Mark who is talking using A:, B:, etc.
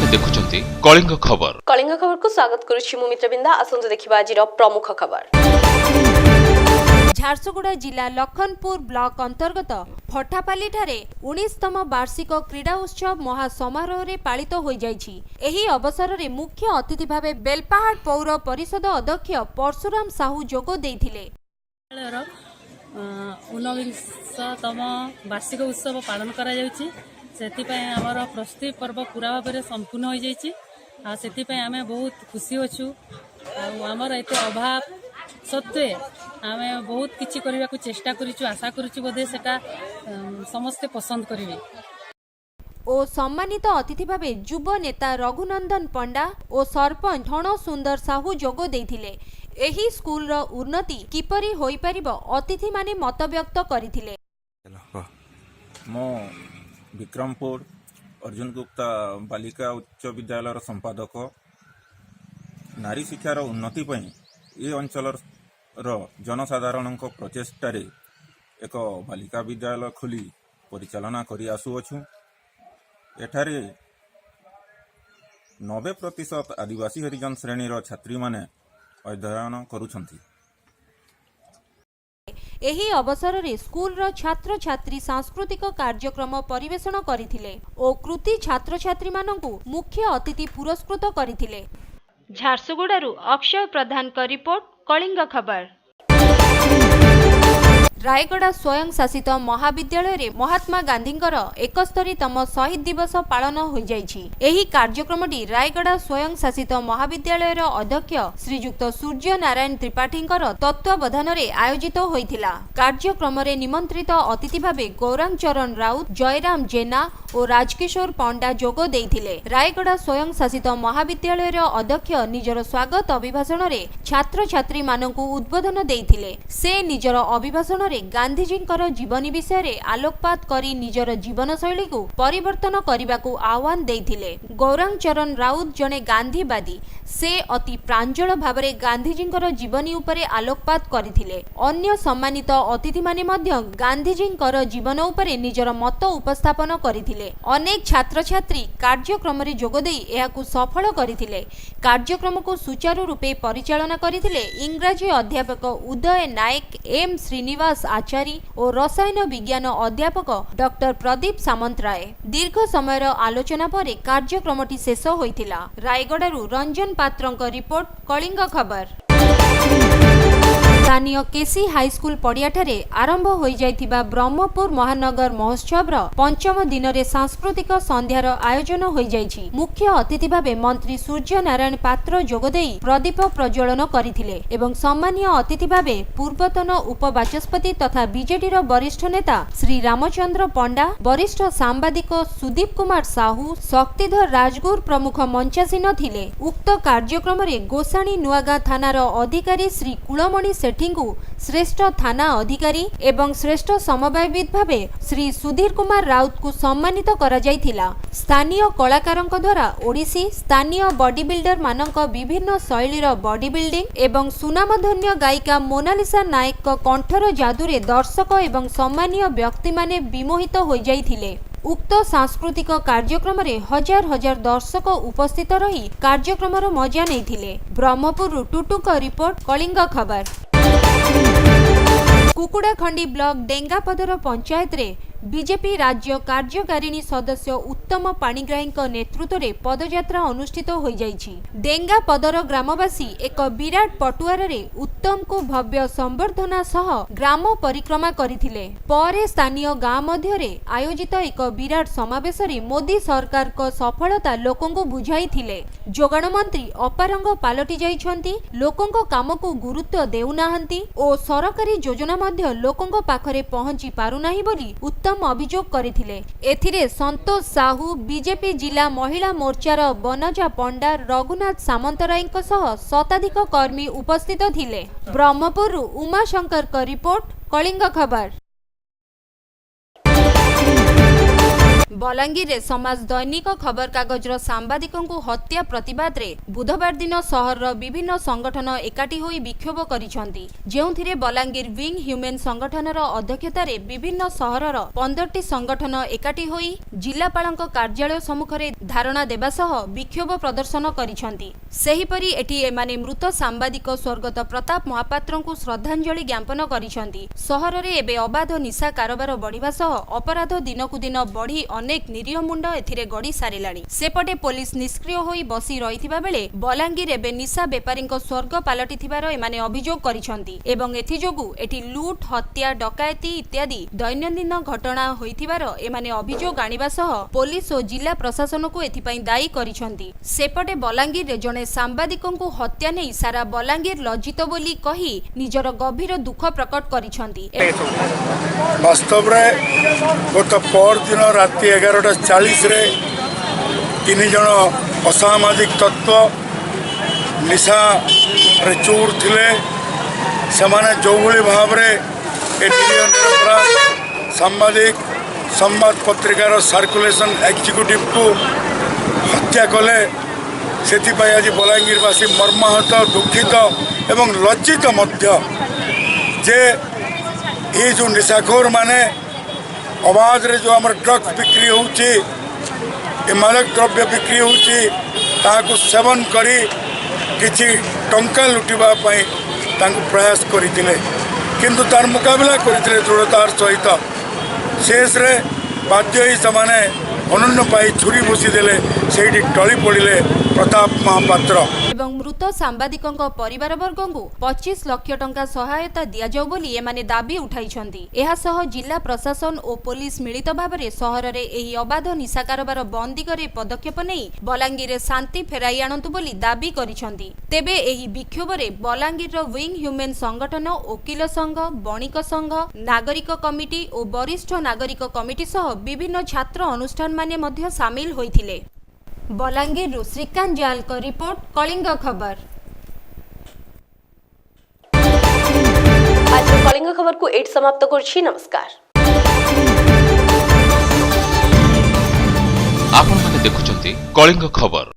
A: ଆପଣମାନେ ଦେଖୁଛନ୍ତି କଳିଙ୍ଗ ଖବର।
B: କଳିଙ୍ଗ ଖବରକୁ ସ୍ୱାଗତ କରୁଛି ମୁଁ ମିତ୍ରବିନ୍ଦା। ଆସନ୍ତୁ ଦେଖିବା ଆଜିର ପ୍ରମୁଖ ଖବର।
C: ଝାରସୁଗୁଡ଼ା ଜିଲ୍ଲା ଲଖନପୁର ବ୍ଲକ ଅନ୍ତର୍ଗତ ଫଟାପାଲିଠାରେ 19ତମ ବାର୍ଷିକ କ୍ରୀଡ଼ା ଉତ୍ସବ ମହାସମାରୋହରେ ପାଳିତ ହୋଇଯାଇଛି। ଏହି ଅବସରରେ ମୁଖ୍ୟ ଅତିଥି ଭାବେ ବେଲପାହାଡ଼ ପୌର ପରିଷଦ ଅଧ୍ୟକ୍ଷ ପରଶୁରାମ ସାହୁ ଯୋଗ ଦେଇଥିଲେ।
D: ବିଦ୍ୟାଳୟର 19ତମ ବାର୍ଷିକ ଉତ୍ସବ ପାଳନ କରାଯାଉଛି। ସେଥିପାଇଁ ଆମର ପ୍ରସ୍ତୁତି ପର୍ବ ପୁରା ଭାବରେ ସମ୍ପୂର୍ଣ୍ଣ ହୋଇଯାଇଛି ଆଉ ସେଥିପାଇଁ ଆମେ ବହୁତ ଖୁସି ଅଛୁ। ଆଉ ଆମର ଏତେ ଅଭାବ ସତ୍ତ୍ୱେ ଆମେ ବହୁତ କିଛି କରିବାକୁ ଚେଷ୍ଟା କରିଛୁ। ଆଶା କରୁଛୁ ବୋଧେ ସେଟା ସମସ୍ତେ ପସନ୍ଦ କରିବେ।
C: ଓ ସମ୍ମାନିତ ଅତିଥି ଭାବେ ଯୁବ ନେତା ରଘୁନନ୍ଦନ ପଣ୍ଡା ଓ ସରପଞ୍ଚ ଠଣ ସୁନ୍ଦର ସାହୁ ଯୋଗ ଦେଇଥିଲେ। ଏହି ସ୍କୁଲର ଉନ୍ନତି କିପରି ହୋଇପାରିବ, ଅତିଥିମାନେ ମତବ୍ୟକ୍ତ କରିଥିଲେ।
E: ମୁଁ ବିକ୍ରମପୁର ଅର୍ଜୁନ ଗୁପ୍ତା ବାଲିକା ଉଚ୍ଚ ବିଦ୍ୟାଳୟର ସମ୍ପାଦକ। ନାରୀ ଶିକ୍ଷାର ଉନ୍ନତି ପାଇଁ ଏ ଅଞ୍ଚଳର ଜନସାଧାରଣଙ୍କ ପ୍ରଚେଷ୍ଟାରେ ଏକ ବାଲିକା ବିଦ୍ୟାଳୟ ଖୋଲି ପରିଚାଳନା କରି ଆସୁଅଛୁ। ଏଠାରେ 90% ଆଦିବାସୀ ହରିଜନ ଶ୍ରେଣୀର ଛାତ୍ରୀମାନେ ଅଧ୍ୟୟନ କରୁଛନ୍ତି।
C: ଏହି ଅବସରରେ ସ୍କୁଲର ଛାତ୍ରଛାତ୍ରୀ ସାଂସ୍କୃତିକ କାର୍ଯ୍ୟକ୍ରମ ପରିବେଷଣ କରିଥିଲେ ଓ କୃତି ଛାତ୍ରଛାତ୍ରୀମାନଙ୍କୁ ମୁଖ୍ୟ ଅତିଥି ପୁରସ୍କୃତ କରିଥିଲେ। ଝାରସୁଗୁଡ଼ାରୁ ଅକ୍ଷୟ ପ୍ରଧାନଙ୍କ ରିପୋର୍ଟ, କଳିଙ୍ଗ ଖବର। ରାୟଗଡ଼ା ସ୍ୱୟଂଶାସିତ ମହାବିଦ୍ୟାଳୟରେ ମହାତ୍ମା ଗାନ୍ଧୀଙ୍କର 71ତମ ଶହୀଦ ଦିବସ ପାଳନ ହୋଇଯାଇଛି। ଏହି କାର୍ଯ୍ୟକ୍ରମଟି ରାୟଗଡ଼ା ସ୍ୱୟଂଶାସିତ ମହାବିଦ୍ୟାଳୟର ଅଧ୍ୟକ୍ଷ ଶ୍ରୀଯୁକ୍ତ ସୂର୍ଯ୍ୟ ନାରାୟଣ ତ୍ରିପାଠୀଙ୍କର ତତ୍ତ୍ୱାବଧାନରେ ଆୟୋଜିତ ହୋଇଥିଲା। କାର୍ଯ୍ୟକ୍ରମରେ ନିମନ୍ତ୍ରିତ ଅତିଥି ଭାବେ ଗୌରାଙ୍ଗ ଚରଣ ରାଉତ, ଜୟରାମ ଜେନା ଓ ରାଜକିଶୋର ପଣ୍ଡା ଯୋଗ ଦେଇଥିଲେ। ରାୟଗଡ଼ା ସ୍ୱୟଂଶାସିତ ମହାବିଦ୍ୟାଳୟର ଅଧ୍ୟକ୍ଷ ନିଜର ସ୍ୱାଗତ ଅଭିଭାଷଣରେ ଛାତ୍ରଛାତ୍ରୀମାନଙ୍କୁ ଉଦ୍ବୋଧନ ଦେଇଥିଲେ। ସେ ନିଜର ଅଭିଭାଷଣରେ ଗାନ୍ଧିଜୀଙ୍କର ଜୀବନୀ ବିଷୟରେ ଆଲୋକପାତ କରି ନିଜର ଜୀବନଶୈଳୀକୁ ପରିବର୍ତ୍ତନ କରିବାକୁ ଆହ୍ୱାନ ଦେଇଥିଲେ। ଗୌରାଙ୍ଗ ଚରଣ ରାଉତ ଜଣେ ଗାନ୍ଧୀବାଦୀ। ସେ ଅତି ପ୍ରାଞ୍ଜଳ ଭାବରେ ଗାନ୍ଧିଜୀଙ୍କର ଜୀବନୀ ଉପରେ ଆଲୋକପାତ କରିଥିଲେ। ଅନ୍ୟ ସମ୍ମାନିତ ଅତିଥିମାନେ ମଧ୍ୟ ଗାନ୍ଧିଜୀଙ୍କର ଜୀବନ ଉପରେ ନିଜର ମତ ଉପସ୍ଥାପନ କରିଥିଲେ। ଅନେକ ଛାତ୍ରଛାତ୍ରୀ କାର୍ଯ୍ୟକ୍ରମରେ ଯୋଗଦେଇ ଏହାକୁ ସଫଳ କରିଥିଲେ। କାର୍ଯ୍ୟକ୍ରମକୁ ସୁଚାରୁ ରୂପେ ପରିଚାଳନା କରିଥିଲେ ଇଂରାଜୀ ଅଧ୍ୟାପକ ଉଦୟ ନାୟକ, ଏମ୍ ଶ୍ରୀନିବାସ ଆଚାରୀ ଓ ରସାୟନ ବିଜ୍ଞାନ ଅଧ୍ୟାପକ ଡକ୍ଟର ପ୍ରଦୀପ ସାମନ୍ତରାୟ। ଦୀର୍ଘ ସମୟର ଆଲୋଚନା ପରେ କାର୍ଯ୍ୟକ୍ରମଟି ଶେଷ ହୋଇଥିଲା। ରାୟଗଡ଼ାରୁ ରଞ୍ଜନ ପାତ୍ରଙ୍କ ରିପୋର୍ଟ, କଳିଙ୍ଗ ଖବର। ସ୍ଥାନୀୟ କେସି ହାଇସ୍କୁଲ ପଡ଼ିଆଠାରେ ଆରମ୍ଭ ହୋଇଯାଇଥିବା ବ୍ରହ୍ମପୁର ମହାନଗର ମହୋତ୍ସବର ପଞ୍ଚମ ଦିନରେ ସାଂସ୍କୃତିକ ସନ୍ଧ୍ୟାର ଆୟୋଜନ ହୋଇଯାଇଛି। ମୁଖ୍ୟ ଅତିଥି ଭାବେ ମନ୍ତ୍ରୀ ସୂର୍ଯ୍ୟ ନାରାୟଣ ପାତ୍ର ଯୋଗଦେଇ ପ୍ରଦୀପ ପ୍ରଜ୍ୱଳନ କରିଥିଲେ ଏବଂ ସମ୍ମାନୀୟ ଅତିଥି ଭାବେ ପୂର୍ବତନ ଉପବାଚସ୍ପତି ତଥା ବିଜେଡିର ବରିଷ୍ଠ ନେତା ଶ୍ରୀ ରାମଚନ୍ଦ୍ର ପଣ୍ଡା, ବରିଷ୍ଠ ସାମ୍ବାଦିକ ସୁଦୀପ କୁମାର ସାହୁ, ଶକ୍ତିଧର ରାଜଗୁରୁ ପ୍ରମୁଖ ମଞ୍ଚାସୀନ ଥିଲେ। ଉକ୍ତ କାର୍ଯ୍ୟକ୍ରମରେ ଗୋସାଣୀ ନୂଆଗାଁ ଥାନାର ଅଧିକାରୀ ଶ୍ରୀ କୁଳମଣି ସେଠୀଙ୍କୁ ଶ୍ରେଷ୍ଠ ଥାନା ଅଧିକାରୀ ଏବଂ ଶ୍ରେଷ୍ଠ ସମବାୟବିଦ ଭାବେ ଶ୍ରୀ ସୁଧୀର କୁମାର ରାଉତଙ୍କୁ ସମ୍ମାନିତ କରାଯାଇଥିଲା। ସ୍ଥାନୀୟ କଳାକାରଙ୍କ ଦ୍ୱାରା ଓଡ଼ିଶୀ, ସ୍ଥାନୀୟ ବଡି ବିଲ୍ଡରମାନଙ୍କ ବିଭିନ୍ନ ଶୈଳୀର ବଡି ବିଲ୍ଡିଂ ଏବଂ ସୁନାମଧନ୍ୟ ଗାୟିକା ମୋନାଲିସା ନାୟକଙ୍କ କଣ୍ଠର ଯାଦୁରେ ଦର୍ଶକ ଏବଂ ସମ୍ମାନୀୟ ବ୍ୟକ୍ତିମାନେ ବିମୋହିତ ହୋଇଯାଇଥିଲେ। ଉକ୍ତ ସାଂସ୍କୃତିକ କାର୍ଯ୍ୟକ୍ରମରେ ହଜାର ହଜାର ଦର୍ଶକ ଉପସ୍ଥିତ ରହି କାର୍ଯ୍ୟକ୍ରମର ମଜା ନେଇଥିଲେ। ବ୍ରହ୍ମପୁରରୁ ଟୁଟୁଙ୍କ ରିପୋର୍ଟ, କଳିଙ୍ଗ ଖବର। କୁକୁଡ଼ାଖଣ୍ଡି ବ୍ଲକ ଡେଙ୍ଗାପଦର ପଞ୍ଚାୟତରେ ବିଜେପି ରାଜ୍ୟ କାର୍ଯ୍ୟକାରିଣୀ ସଦସ୍ୟ ଉତ୍ତମ ପାଣିଗ୍ରାହୀଙ୍କ ନେତୃତ୍ୱରେ ପଦଯାତ୍ରା ଅନୁଷ୍ଠିତ ହୋଇଯାଇଛି। ଡେଙ୍ଗାପଦର ଗ୍ରାମବାସୀ ଏକ ବିରାଟ ପଟୁଆରରେ ଉତ୍ତମଙ୍କୁ ଭବ୍ୟ ସମ୍ବର୍ଦ୍ଧନା ସହ ଗ୍ରାମ ପରିକ୍ରମା କରିଥିଲେ। ପରେ ସ୍ଥାନୀୟ ଗାଁ ମଧ୍ୟରେ ଆୟୋଜିତ ଏକ ବିରାଟ ସମାବେଶରେ ମୋଦି ସରକାରଙ୍କ ସଫଳତା ଲୋକଙ୍କୁ ବୁଝାଇଥିଲେ। ଯୋଗାଣ ମନ୍ତ୍ରୀ ଅପାରଗ ପାଲଟି ଯାଇଛନ୍ତି, ଲୋକଙ୍କ କାମକୁ ଗୁରୁତ୍ୱ ଦେଉନାହାନ୍ତି ଓ ସରକାରୀ ଯୋଜନା ମଧ୍ୟ ଲୋକଙ୍କ ପାଖରେ ପହଞ୍ଚି ପାରୁନାହିଁ ବୋଲି ଉତ୍ତମ ଅଭିଯୋଗ କରିଥିଲେ। ଏଥିରେ ସନ୍ତୋଷ ସାହୁ, ବିଜେପି ଜିଲ୍ଲା ମହିଳା ମୋର୍ଚ୍ଚାର ବନଜା ପଣ୍ଡା, ରଘୁନାଥ ସାମନ୍ତରାୟଙ୍କ ସହ ଶତାଧିକ କର୍ମୀ ଉପସ୍ଥିତ ଥିଲେ। ବ୍ରହ୍ମପୁରରୁ ଉମାଶଙ୍କରଙ୍କ ରିପୋର୍ଟ, କଳିଙ୍ଗ ଖବର। ବଲାଙ୍ଗୀରରେ ସମାଜ ଦୈନିକ ଖବରକାଗଜର ସାମ୍ବାଦିକଙ୍କୁ ହତ୍ୟା ପ୍ରତିବାଦରେ ବୁଧବାର ଦିନ ସହରର ବିଭିନ୍ନ ସଂଗଠନ ଏକାଠି ହୋଇ ବିକ୍ଷୋଭ କରିଛନ୍ତି, ଯେଉଁଥିରେ ବଲାଙ୍ଗୀର ୱିଙ୍ଗ ହ୍ୟୁମେନ୍ ସଂଗଠନର ଅଧ୍ୟକ୍ଷତାରେ ବିଭିନ୍ନ ସହରର 15ଟି ସଂଗଠନ ଏକାଠି ହୋଇ ଜିଲ୍ଲାପାଳଙ୍କ କାର୍ଯ୍ୟାଳୟ ସମ୍ମୁଖରେ ଧାରଣା ଦେବା ସହ ବିକ୍ଷୋଭ ପ୍ରଦର୍ଶନ କରିଛନ୍ତି। ସେହିପରି ଏଠି ଏମାନେ ମୃତ ସାମ୍ବାଦିକ ସ୍ୱର୍ଗତ ପ୍ରତାପ ମହାପାତ୍ରଙ୍କୁ ଶ୍ରଦ୍ଧାଞ୍ଜଳି ଜ୍ଞାପନ କରିଛନ୍ତି। ସହରରେ ଏବେ ଅବାଧ ନିଶା କାରବାର ବଢ଼ିବା ସହ ଅପରାଧ ଦିନକୁ ଦିନ ବଢ଼ି ଅନେକ ନିରୀହ ମୁଣ୍ଡ ଏଥିରେ ଗଡ଼ି ସାରିଲାଣି। ସେପଟେ ପୋଲିସ ନିଷ୍କ୍ରିୟ ହୋଇ ବସି ରହିଥିବା ବେଳେ ବଲାଙ୍ଗୀର ଏବେ ନିଶା ବେପାରୀଙ୍କ ସ୍ୱର୍ଗ ପାଲଟିଥିବାର ଏମାନେ ଅଭିଯୋଗ କରିଛନ୍ତି ଏବଂ ଏଥିଯୋଗୁଁ ଏଠି ଲୁଟ୍, ହତ୍ୟା, ଡକାୟତି ଇତ୍ୟାଦି ଦୈନନ୍ଦିନ ଘଟଣା ହୋଇଥିବାର ଏମାନେ ଅଭିଯୋଗ ଆଣିବା ସହ ପୋଲିସ ଓ ଜିଲ୍ଲା ପ୍ରଶାସନକୁ ଏଥିପାଇଁ ଦାୟୀ କରିଛନ୍ତି। ସେପଟେ ବଲାଙ୍ଗୀରରେ ଜଣେ ସାମ୍ବାଦିକଙ୍କୁ ହତ୍ୟା ନେଇ ସାରା ବଲାଙ୍ଗୀର ଲଜ୍ଜିତ ବୋଲି କହି ନିଜର ଗଭୀର ଦୁଃଖ ପ୍ରକଟ କରିଛନ୍ତି।
F: ବାସ୍ତବରେ ଗତ ପରଦିନ ରାତି 11:40ରେ ତିନି ଜଣ ଅସାମାଜିକ ତତ୍ତ୍ୱ ନିଶାରେ ଚୁର୍ ଥିଲେ। ସେମାନେ ଯେଉଁଭଳି ଭାବରେ ଏ ନିରୀହ ନିରପରାଧ ସାମ୍ବାଦିକ, ସମ୍ବାଦ ପତ୍ରିକାର ସାର୍କୁଲେସନ୍ ଏକ୍ଜିକ୍ୟୁଟିଭକୁ ହତ୍ୟା କଲେ, ସେଥିପାଇଁ ଆଜି ବଲାଙ୍ଗୀରବାସୀ ମର୍ମାହତ, ଦୁଃଖିତ ଏବଂ ଲଜ୍ଜିତ ମଧ୍ୟ ଯେ ଏ ଯେଉଁ ନିଶାଖୋର ମାନେ ଅବାଧରେ ଯେଉଁ ଆମର ଡ୍ରଗ୍ସ ବିକ୍ରି ହେଉଛି, ଏ ମାଦକ ଦ୍ରବ୍ୟ ବିକ୍ରି ହେଉଛି, ତାହାକୁ ସେବନ କରି କିଛି ଟଙ୍କା ଲୁଟିବା ପାଇଁ ତାଙ୍କୁ ପ୍ରୟାସ କରିଥିଲେ, କିନ୍ତୁ ତାର ମୁକାବିଲା କରିଥିଲେ ଦୃଢ଼ତାର ସହିତ। ଶେଷରେ ବାଧ୍ୟ ହୋଇ ସେମାନେ ଅନୁନ୍ନ ପାଇ ଛୁରୀ ଭୁଷି ଦେଲେ। ସେଇଠି ଟଳି ପଡ଼ିଲେ ପ୍ରତାପ ମହାପାତ୍ର।
C: ଏବଂ ମୃତ ସାମ୍ବାଦିକଙ୍କ ପରିବାରବର୍ଗଙ୍କୁ 25 ଲକ୍ଷ ଟଙ୍କା ସହାୟତା ଦିଆଯାଉ ବୋଲି ଏମାନେ ଦାବି ଉଠାଇଛନ୍ତି। ଏହା ସହ ଜିଲ୍ଲା ପ୍ରଶାସନ ଓ ପୋଲିସ ମିଳିତ ଭାବରେ ସହରରେ ଏହି ଅବାଧ ନିଶା କାରବାର ବନ୍ଦ ଦିଗରେ ପଦକ୍ଷେପ ନେଇ ବଲାଙ୍ଗୀରରେ ଶାନ୍ତି ଫେରାଇ ଆଣନ୍ତୁ ବୋଲି ଦାବି କରିଛନ୍ତି। ତେବେ ଏହି ବିକ୍ଷୋଭରେ ବଲାଙ୍ଗୀରର ୱିଙ୍ଗ ହ୍ୟୁମେନ୍ ସଂଗଠନ, ଓକିଲ ସଂଘ, ବଣିକ ସଂଘ, ନାଗରିକ କମିଟି ଓ ବରିଷ୍ଠ ନାଗରିକ କମିଟି ସହ ବିଭିନ୍ନ ଛାତ୍ର ଅନୁଷ୍ଠାନମାନେ ମଧ୍ୟ ସାମିଲ ହୋଇଥିଲେ। ବଲାଙ୍ଗୀରରୁ ଶ୍ରୀକାନ୍ତ ଜାଲଙ୍କ ରିପୋର୍ଟ, କଳିଙ୍ଗ ଖବର।
B: ଆଜିର କଳିଙ୍ଗ ଖବରକୁ ଏଇଠି ସମାପ୍ତ କରୁଛି। ନମସ୍କାର।
A: ଆପଣମାନେ ଦେଖୁଛନ୍ତି କଳିଙ୍ଗ ଖବର।